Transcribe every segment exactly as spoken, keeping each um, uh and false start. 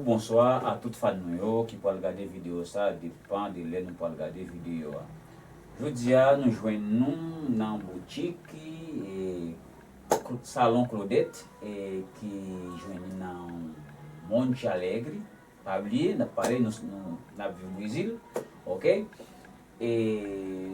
Bonswa a tout fan nou yo ki pral gade videyo sa, depan de lè nou pral gade videyo a. Jodi a, nou jwenn nou nan boutik, e, Salon Claudette, e, ki jwenn nan Monte Alegre. Pa bliye, n ap pale, nou, nou, n ap viv Brezil, oke? E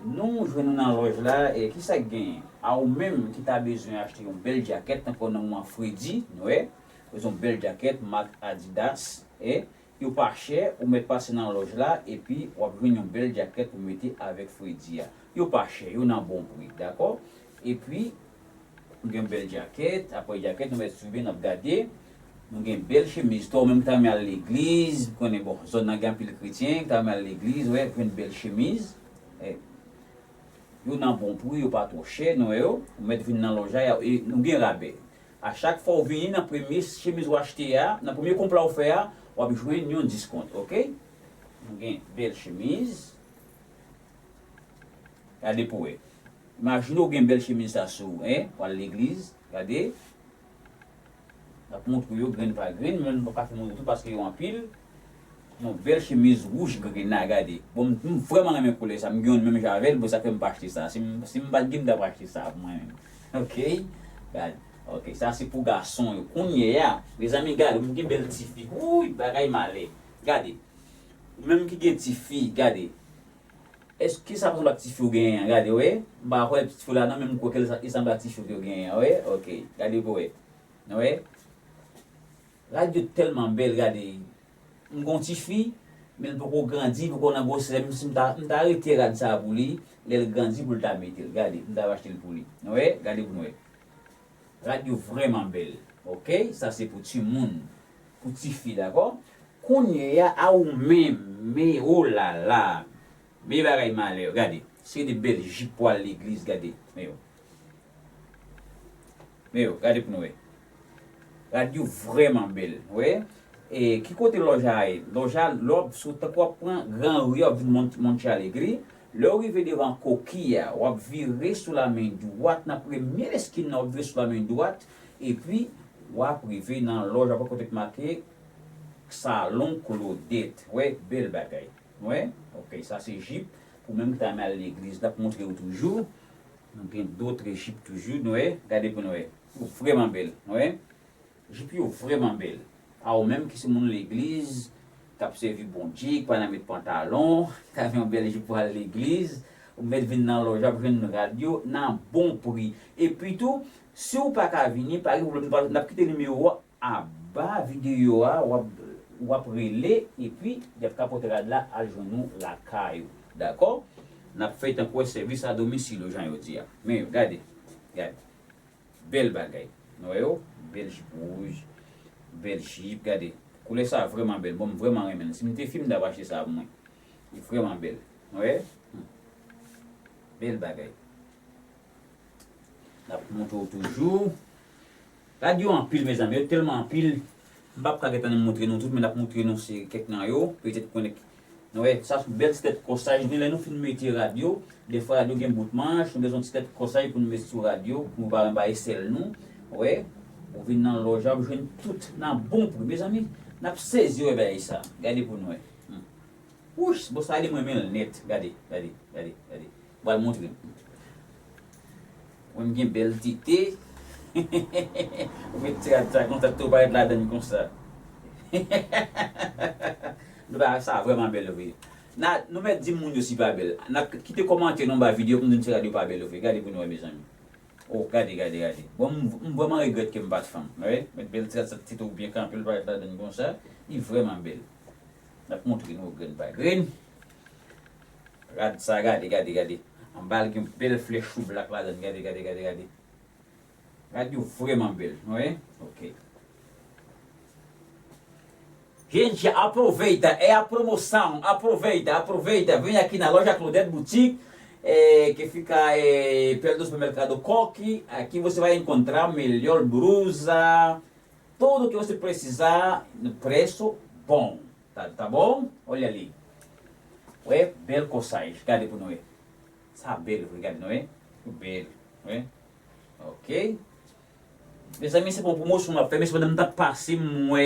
nou jwenn nou nan lòj la, e kisa k genyen? A ou menm ki ta bezwen achte yon bèl djakèt, tankou nan moman fredi, nou wè, bezwen yon bèl djakèt mak Adidas, e yo pa chè, ou mèt pase nan lòj la, epi w ap jwenn yon bèl djakèt pou mete avèk fredi a. Yo pa chè, yo nan bon pri, dakò? Epi, nou gen bèl djakèt, apre djakèt, nou mèt swive, n ap gade. Nou gen bèl chemiz tou, ou menm ki ta renmen al legliz, ou konnen, bon, zòn nan gen anpil kretyen, ki ta renmen al legliz, wè, jwenn bèl chemiz. E, yo nan bon pri, yo pa twò chè, nou wè yo. Ou mèt vin nan lòj la, e nou gen rabè. A chak fwa ou vini, nan premye chemiz ou achte a, nan premye konpla ou fè a, w ap jwenn yon diskont, oke? Nou gen bèl chemiz. Gade pou wè. Imajine w gen bèl chemiz sa sou ou, en, w al legliz, gade. N ap montre yo grenn pa grenn, men nou pa ka fin montre tout paske yo anpil. Yon bèl chemiz wouj grenn la, gade. Bon, m, m vrèman renmen koulè sa, m gen youn menm jan avè l, bon, sa fè m pa achte sa. Si m, si m pa t gen, m t ap achte sa pou mwen menm. Oke? Gade. Oke, sa se pou gason yo. Kounye a, mezanmi, gade, m gen bèl tifi. Wouy, bagay malè. Gade. Ou menm ki gen tifi, gade. Èske sa pa sanble ak tifi w genyen an? Gade, wè. M pa kwè tifi w la non, men m kwè ke li sa-, li sanble ak tifi w ke w genyen an, wè. Oke, gade pou wè. Wè. Rad yo tèlman bèl, gade. M gon tifi, men l poko grandi, poko nan gwosè. Menm si m ta, m ta rete rad sa a pou li, lè l grandi pou l ta mete l. Gade, m ta achte l pou li. Wè, gade pou nou wè. Rad yo vrèman bèl. Oke? Sa se pou timoun, pou tifi, dakò? Kounye a, a ou menm, men, o la la. Men bagay malè, gade. Se de bèl jip pou al legliz, gade. Men yo. Men yo, gade pou nou wè. Rad yo vrèman bèl, wè. E ki kote lòj a ye? Lòj a, lè w ap sot, tankou w ap pran Gran Ri a, w ap vin Mont-, Monte Alegre. Lè w rive devan koki a, w ap vire sou la men dwat, nan premye leskin nan, w ap vire sou la men dwat, epi w ap rive nan lòj, w ap wè kote k make Salon Claudette. Wè, bèl bagay. Wè, oke, sa se jip. Pou menm ki ta renmen al legliz, n ap montre w toujou. Nou gen dòt jip toujou, nou wè, gade pou nou wè. Yo vrèman bèl, nou wè. Jip yo vrèman bèl. A ou menm ki se moun legliz, k ap sèvi Bondye, ki pa nan met pantalon, ki ta gen yon bèl jip pou al legliz, ou mèt vin nan lòj, w ap jwenn rad yo nan bon pri. Epi tou, si w pa ka vini, pa gen pwoblèm, n ap kite nimewo a anba videyo a, w ap, w ap rele, epi y ap ka pote rad la al jwenn ou lakay ou. Dakò? N ap fè tankou sèvis a domisil yo, jan yo di a. Men yo, gade, gade. Bèl bagay. Nou wè yo? Bèl jip wouj. Bèl jip, gade. Koulè sa vrèman bèl. Bon, m vrèman renmen l. Si m te fi, m t ap achte sa pou mwen. Li vrèman bèl. Nou wè? Hmm. Bèl bagay. N ap montre w toujou. Rad yo anpil, mezanmi. Yo tèlman anpil. M p ap ka gentan montre nou tout, men n ap montre nou se kèk nan yo. Petèt konnen, nou wè, sa se bèl ti tèt kòsaj. Gen lè nou fin mete rad yo, defwa rad yo gen bout manch, nou bezwen ti tèt kòsaj pou nou met sou rad yo, pou nou pa anbaye sèl nou. Wè, ou vin nan lòj la, ou jwenn tout nan bon pri. Mezanmi, n ap sezi wè bagay sa. Gade pou nou wè. Hmm. Wouch, bon, sa li mwen renmen l nèt. Gade, gade, gade, gade. Pral montre m. Mwen m gen bèl tete. Ou met ti rad sa konsa, tou parèt ladann konsa. Nou pa, sa vrèman bèl vre. Na, nou mèt di moun yo si pa bèl. N ap kite kòmantè nou anba videyo pou nou di m si rad yo pa bèl vre. Gade pou nou wè, mezanmi. Oh, gade, gade, gade. Bon, m, m vrèman regrèt ke m pa t fanm. Wè, met bèl ti rad sa, ti tou byen kanpe, l parèt ladann konsa. Li vrèman bèl. N ap montre nou grenn pa grenn. Rad sa, gade, gade, gade. Anba l gen bèl flè chou blak ladann. Gade, gade, gade, gade. Rad yo vrèman bèl. Wè, oke. Gente, aproveita, é a promoção, aproveita, aproveita, vem aqui na loja Claudete Boutique, eh, que fica, eh, perto do supermercado Coque, aqui você vai encontrar melhor blusa, tudo que você precisar, no preço bom, tá, tá bom? Olha ali. Wè, bèl kòsaj, gade pou nou wè. Sa bèl vre, gade nou wè. Bèl, wè. Oke. Mezanmi, se pa yon pwomosyon m ap fè, men se pandan m t ap pase, m wè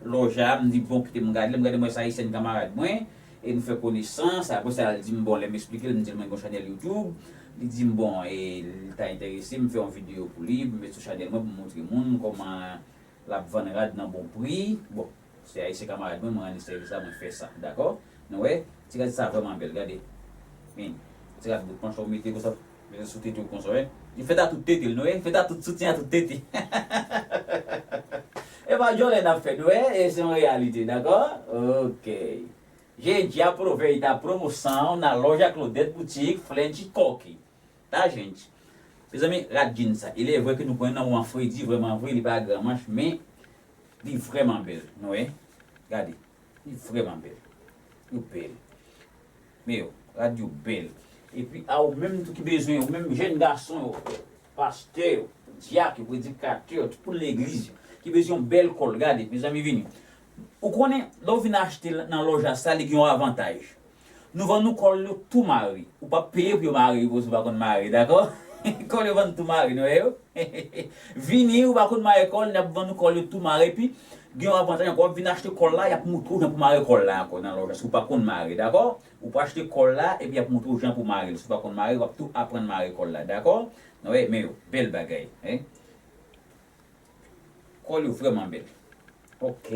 lòj la, m di, bon, kite m gade l, m gade, m wè se ayisyèn kanmarad mwen, e nou fè konesans, apre sa, l di m, bon, lè m esplike l, m di l mwen gen yon chanèl YouTube, li di m, bon, e li ta enterese m fè yon videyo pou li, pou m met sou chanèl mwen, pou m montre moun kòman l ap vann rad nan bon pri. Bon, se ayisyen kanmarad mwen, mwen rann li sèvis la, mwen fè sa, dakò? Nou wè, ti rad sa vrèman bèl, gade. Min, ti rad bout panch la, ou mete konsa, mete sou tete w konsa, wè. Li fèt a tout tete l, nou wè, fèt a tout soutyen, a tout tete. E pa djòlè n ap fè, nou wè, e se yon reyalite, dakò? Ok. Gente, aproveita a promoção na loja Claudete Boutique French Coque. Tá, gente? Mezanmi, rad jeans sa, il est vrai que nou konnen nan moman fredi, vrèman vre, li pa gran manch, men li vrèman bèl. Nou wè? Gade. Li vrèman bèl. Yo bèl. Men yo, rad yo bèl. Epi, a ou menm tou ki bezwen, ou menm jèn gason yo, pastè yo, dyak yo, predikatè yo, tout moun legliz yo, ki bezwen yon bèl kòl, gade, mezanmi, vini. Ou konnen, lè w vin achte l nan lòj la, sa li gen yon avantaj. Nou vann nou kòl yo tou mare. Ou p ap peye pou yo mare yo, si w pa konn mare, dakò? Kòl yo vann tou mare, nou wè yo? Vini, ou pa konn mare kòl, n ap vann nou kòl yo tou mare, epi gen yon avantaj ankò, w ap vin achte kòl la, y ap moutre w jan pou mare kòl la ankò nan lòj la, si w pa konn mare, dakò? Ou pou achte kòl la, epi y ap moutre w jan pou mare l, si w pa konn mare, w ap tou aprann mare kòl la, dakò? Nou wè, men yo, bèl bagay, en. Kòl yo vrèman bèl. Ok.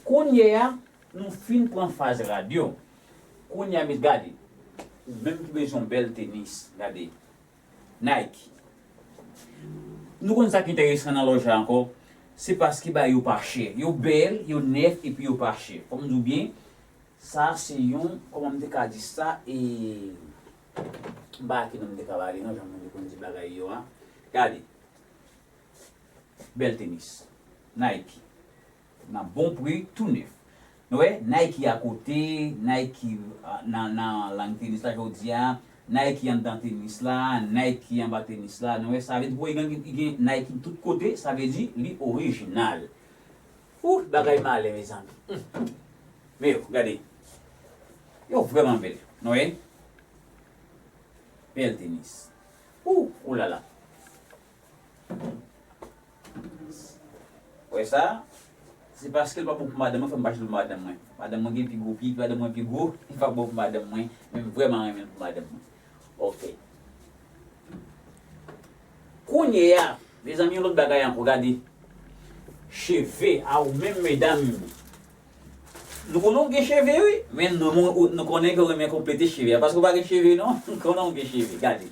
Kounye a, nou fin pran faz rad yo. Kounye a, mes, gade. Ou menm ki bezwen yon bèl tenis, gade. Nike. Nou konn sa ki enteresan nan lòj la ankò? Se paske bagay yo pa chè. Yo bèl, yo nèf, epi yo pa chè. Fò m di w byen, sa se yon, kòman m te ka di sa, e, m pa ki non m te ka pale, non, jan moun yo konn di bagay yo a. Gade. Bèl tenis. Nike. Nan bon pri, tou nèf. Nou wè, Nike akote, Nike, a, nan, nan lang tenis la, jodi a, Nike anndan tenis la, Nike anba tenis la. Nou wè, sa vle di pou li gen, li gen Nike tout kote, sa vle di li orijinal. Ou, bagay malè, mezanmi. Hum. Men yo, gade. Yo vrèman bèl. Nou wè? Bèl tenis. Ou, ou la la. Wè sa? Se paske l pa bon pou madanm mwen, fè m pa achte l pou madanm mwen. Madanm mwen gen pi gwo pye, madanm mwen pi gwo, li pa bon pou madanm mwen, men m vrèman renmen l pou madanm mwen. Ok. Kounye a, mezanmi, yon lòt bagay ankò, gade. Cheve a ou menm, medam. Nou konnen w gen cheve, wi, men nou, nou, nou konnen ke w renmen konplete cheve a. Paske w pa gen cheve, non? Nou konnen w gen cheve, gade.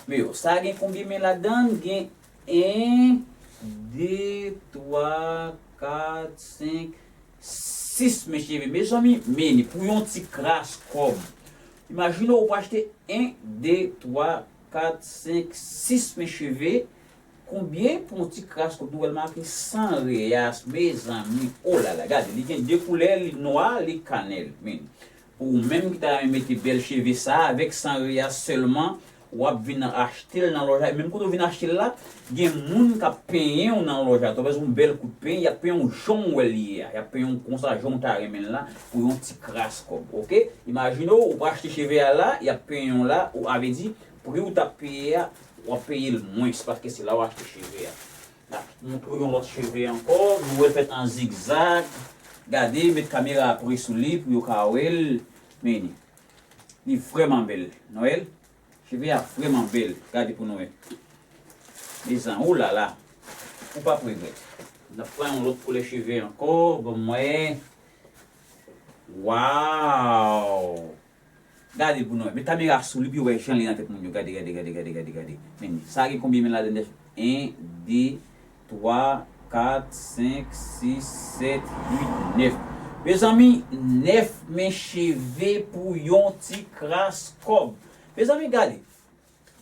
Men yo, sa gen konbyen men ladan l? Gen en, de, twa, kat, senk, sis men cheve. Mezanmi, men pou yon ti kras kòb. Imajine w, ou pou achte en, de, twa, kat, senk, sis men cheve. Konbyen pou yon ti kras kòb? Nou wè l make san reyas, mezanmi. O la la, gade, li gen de koulè, li nwa, li kanèl. Men, pou ou menm ki ta renmen mete bèl cheve sa, avèk san reyas sèlman, w ap vin achte l nan lòj la. E menm kote w vin achte l la, gen moun k ap penyen w nan lòj la. Tou bezwen yon bèl kout penyen, y ap penyen w jan w wè l ye a. Y ap penyen w konsa, jan w ta renmen l la, pou yon ti kras kòb, oke? Imajine w, ou pa achte cheve a la, y ap penyen w la, ou, a vle di, pri w t ap peye a, w ap peye l mwens, paske se la w achte cheve a. N ap montre w yon lòt cheve ankò, nou wè l fèt an zigzag. Gade, met kamera a pre sou li pou yo ka wè l. Men, li vrèman bèl. Nou wè l? Cheve a vrèman bèl. Gade pou nou wè. Mezan, ou la la. Ou p ap regrèt. N ap pran yon lòt koulè cheve ankò. Ban m wè. Waw! Gade pou nou wè. Met kamera sou li pou yo wè jan li nan tèt moun yo. Gade, gade, gade, gade, gade, gade. Men, sa gen konbyen men ladan? En, de, twa, kat, senk, sis, sèt, uit, nèf. Mezanmi, nèf men cheve pou yon ti kras kòb. Mezanmi, gade.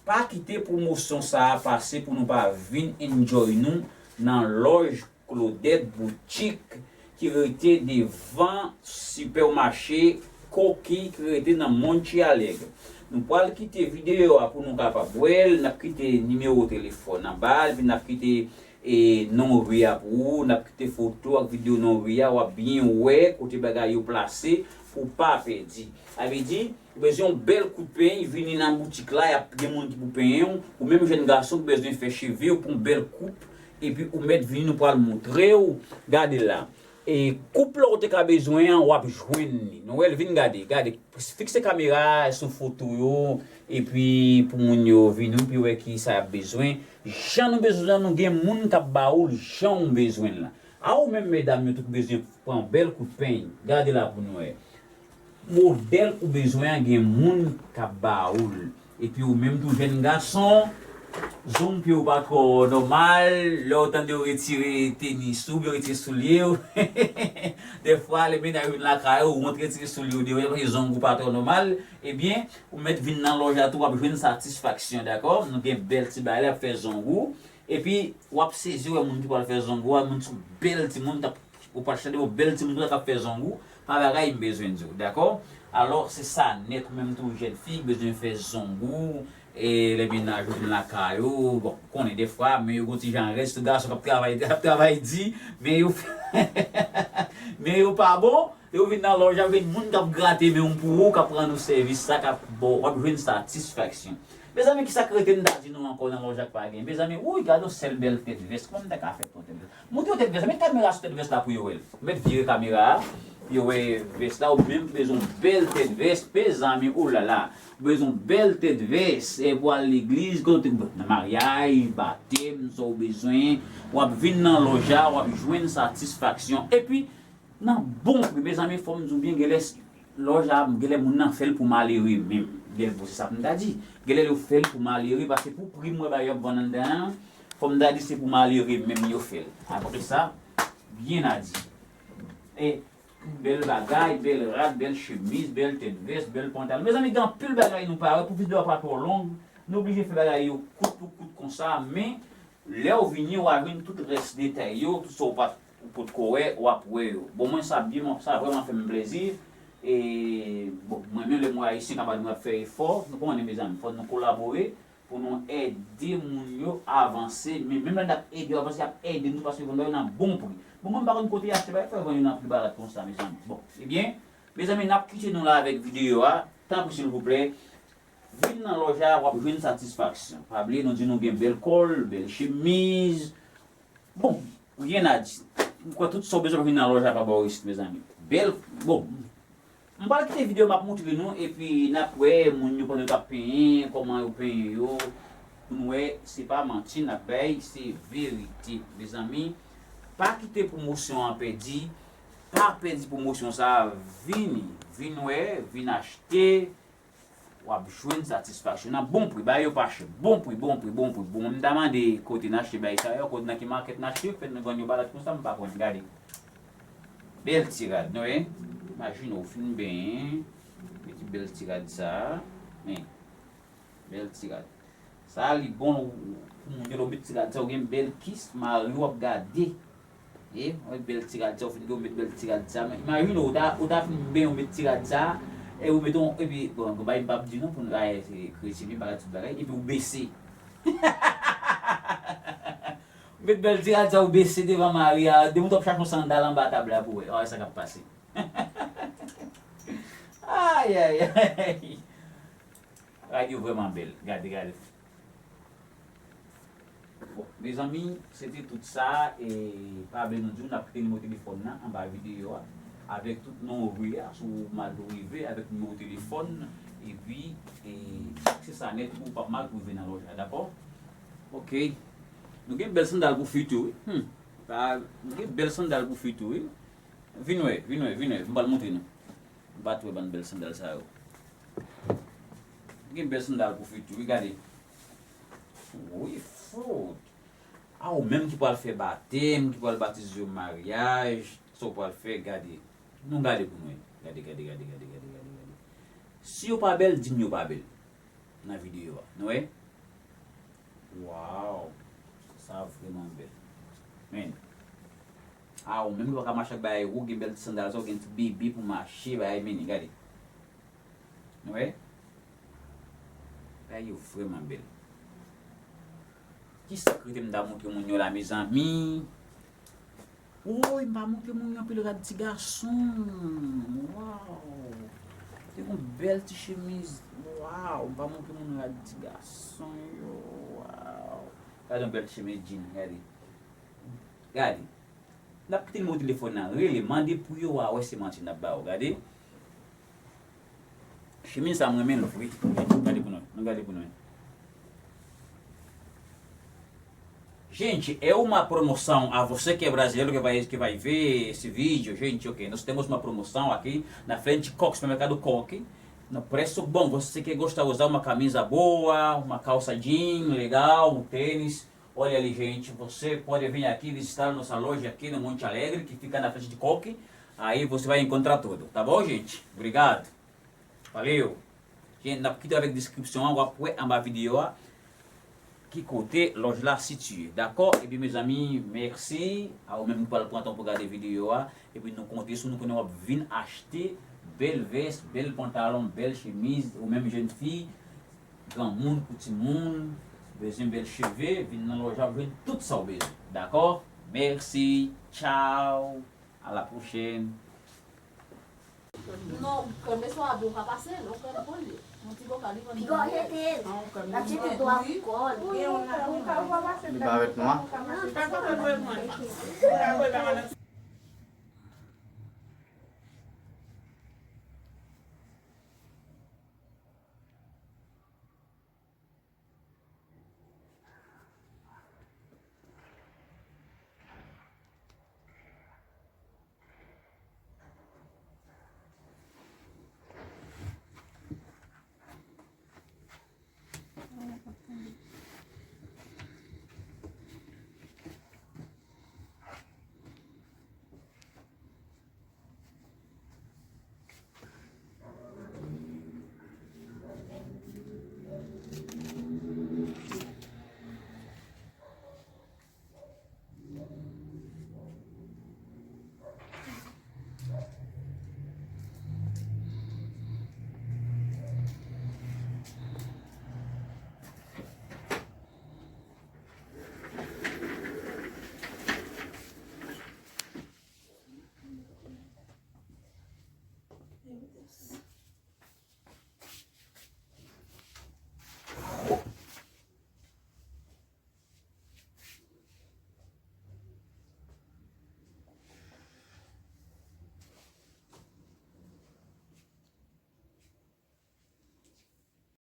Pa kite pwomosyon sa a pase pou nou pa vin enjoy nou nan lòj Claudette Boutique ki rete devan sipèmache Koki ki rete nan Monte Alegre. Nou pral kite videyo a pou nou kapab wè l, n ap kite nimewo telefòn anba l, epi n ap kite e non ri a pou ou, n ap kite foto ak videyo non ri a, w ap byen wè kote bagay yo plase pou w pa pèdi. Sa vle di, ou bezwen yon bèl kout peny, vini nan boutik la, y ap gen moun ki pou penyen w, ou menm jèn gason ki bezwen fè cheve w, pran yon bèl koup, epi ou mèt vini, nou pral montre w. Gade la. E koup lè w te ka bezwen an, w ap jwenn li. Nou wè l, vin gade, gade. Fikse kamera a sou foto yo, epi pou moun yo vini, pou yo wè ki sa y ap bezwen. Jan nou bezwen an, nou gen moun k ap ba ou l jan w bezwen l la. A ou menm, medam yo tou ki bezwen pran bèl kout peny, gade la pou nou wè. Modèl ou bezwen an gen moun k ap ba ou l. Epi ou menm tou jèn gason, zong pye w pa twò nòmal, lè w tande yo retire tenis ou, yo retire soulye w. Dèfwa, lè mennaj ou vin lakay ou, ou rantre retire soulye w deyò, paske zong ou pa twò nòmal, ebyen, ou mèt vin nan lòj la tou, w ap jwenn satisfaksyon, dakò? Nou gen bèl ti bagay la ap fè zong ou. Epi, w ap sezi wè moun ki pral fè zong ou a, moun sou bèl timoun, t ap, ou pral chante yon bèl timoun konsa k ap fè zong ou, pa bagay m bezwen di w, dakò? Alò, se sa nèt, ou menm tou, jèn fi, bezwen fè zong ou, e lè mennaj ou vin lakay ou, bon, konnen dèfwa, men yo gon ti jan rès, tout gason k ap travay, k ap travay di, men yo, men yo pa bon, yo vin nan lòj la, vin moun k ap grate men w pou ou, k ap rann ou sèvis, sa k ap, bon, w ap jwenn satisfaksyon. Mezanmi, kisa k rete m ta di nou ankò nan lòj ak pa gen? Mezanmi, wouy, gade yon sèl bèl tèt vès. Kòman m ta ka fè pou yon tèt vès? Montre yon tèt vès. Met kamera sou tèt vès la pou yo wè l. Met vire kamera a. Yo wè vès la, ou menm ki bezwen yon bèl tèt vès. Mezanmi, olala. Ou bezwen yon bèl tèt vès. E pou al legliz, kote, nan maryaj, batèm, sa w bezwen. W ap vin nan lòj la, w ap jwenn satisfaksyon. Epi, nan bon pri, mezanmi, fò m di w byen, genlè lòj la, genlè moun nan fè l pou malere menm. Genlè, bon, se sa pou m ta di. Genlè yo fè l pou malere, paske pou pri m wè bagay yo ap vann anndan an, fò m ta di se pou malere menm yo fè l. Apre sa, byen a di. E, bèl bagay, bèl rad, bèl chemiz, bèl tèt vès, bèl pantalon. Mezanmi, gen anpil bagay nou pa wè, pou videyo a pa twò long, nou oblije fè bagay yo kout pou kout konsa, men lè w vini, w a jwenn tout rès detay yo, tout sa w pa t, ou potko wè, w ap wè yo. Bon, mwen sa byen, mwen, sa vrèman fè m plezi. E, bon, mwen menm lè m wè Ayisyen k ap di mwen ap fè efò, nou konnen mezanmi, fò nou kolabore pou nou ede moun yo avanse. Men menm lè n ap ede yo avanse, y ap ede nou paske yo vann yo nan bon pri. Bon, mwen m pa konn kote y achte bagay, fò yo vann yo nan pri barat konsa, mezanmi. Bon, ebyen, mezanmi, n ap kite nou la avèk videyo a. Tanpri, silvouplè, vin nan lòj la, w ap jwenn satisfaksyon. Pa bliye, nou di nou gen bèl kòl, bèl chemiz. Bon, rien à dire. M kwè tout sa w bezwen vin nan lòj la pa ba w isit, mezanmi. Bèl, bon. M pral kite videyo, m ap montre nou, epi n ap wè moun yo pandan yo t ap penyen, kòman yo penyen yo. Pou nou wè, se pa manti n ap bay, se verite. Mezanmi, pa kite pwomosyon an pèdi. Pa pèdi pwomosyon sa a, vini. Vin wè, vin achte. W ap jwenn satisfaksyon nan bon pri. Bagay yo pa chè. Bon pri, bon pri, bon pri. Bon, m ta mande kote n achte bagay sa yo, kote nan ki makèt n achte yo, fè n vann yo barat konsa, m pa konn. Gade. Bèl ti rad, nou wè? Imajine w fin benyen, mete bèl ti rad sa a. Men, bèl ti rad. Sa a, li bon pou moun yo, lè w met ti rad sa, ou gen bèl kis, mari w ap gade. E, yon bèl ti rad sa, ou fin gen, ou met bèl ti rad sa. Men, imajine w, ou ta, ou ta fin benyen, ou met ti rad sa, e ou met yon, epi, bon, gon bagay m p ap di non, pou n pa kreye, se kretyen, men bagay tout bagay, epi ou bese. Ou met bèl ti rad sa, ou bese devan mari a, depi w t ap chache yon sandal anba tab la pou wè, wè sa k ap pase. Ay, ay, ay. Rad yo vrèman bèl. Gade, gade. Bon, mezanmi, se te tout sa, e pa bliye nou di w, n ap kite nimewo telefòn nan anba videyo a, avèk tout non ri a, si w mal rive, avèk nimewo telefòn, epi, e, se sa nèt, ou p ap mal rive nan lòj la, dakò? Ok. Nou gen bèl sandal pou fi tou, wi. Hmm. Pa, nou gen bèl sandal pou fi tou, wi. Vin wè, vin wè, vin wè. M pral montre nou. M pa t wè bann bèl sandal sa yo. Gen bèl sandal pou fi tou, wi, gade. Wi, fout. A, ou menm ki pral fè batèm, ki pral batize yo, maryaj, sa w pral fè, gade. Nou gade pou nou wè. Gade, gade, gade, gade, gade, gade, gade. Si yo pa bèl, di m yo pa bèl. Nan videyo a. Nou wè? Waw! Sa vrèman bèl. Men. A, ou menm ki pa ka mache ak bagay wo, gen bèl ti sandal sa, ou gen ti bebe pou mache, bagay mennen, gade. Nou wè? Bagay yo vrèman bèl. Kisa k rete m ta montre moun yo la, mezanmi? Woy, m pa montre moun yo anpil rad ti gason. Waw. Te gon bèl ti chemiz. Waw, m pa montre moun rad ti gason yo. Waw. Gade yon bèl ti chemiz jean, gade. Gade. N ap kite nimewo telefòn nan, rele, mande pou yo a, wè se manti n ap ba ou. Gade. Chemiz sa m renmen l vre. Gade pou nou, nou gade pou nou. Gente, é uma promoção a você que é brasileiro que vai, que vai ver esse vídeo, gente, ok? Nós temos uma promoção aqui na frente Coque, supermercado Coque. No preço bom, você que gosta de usar uma camisa boa, uma calça jeans legal, um tênis, olha ali, gente, você pode vir aqui visitar nossa loja aqui no Monte Alegre, que fica na frente de Coque. Aí você vai encontrar tudo, tá bom, gente? Obrigado. Valeu. Gente, n ap kite avèk deskripsyon an, w ap wè anba videyo a ki kote lòj la sitiye. Dakò? Ebyen, mezanmi, mèsi a ou menm ki pral pran tan pou gade videyo a. Epi nou konte sou nou konnen w ap vin achte bèl vès, bèl pantalon, bèl chemiz, ou menm jèn fi, granmoun kou timoun, bezwen bèl cheve, vin nan lòj la, w ap jwenn tout sa w bezwen. Dakò? Mèsi. Tchao. À la prochaine. Non, krèm eswabli ou ka pase l, yon krèm pou li. Yon ti boka li vann. Piga jete l. L ap jete dwa kò l. Li pa avèk nou a?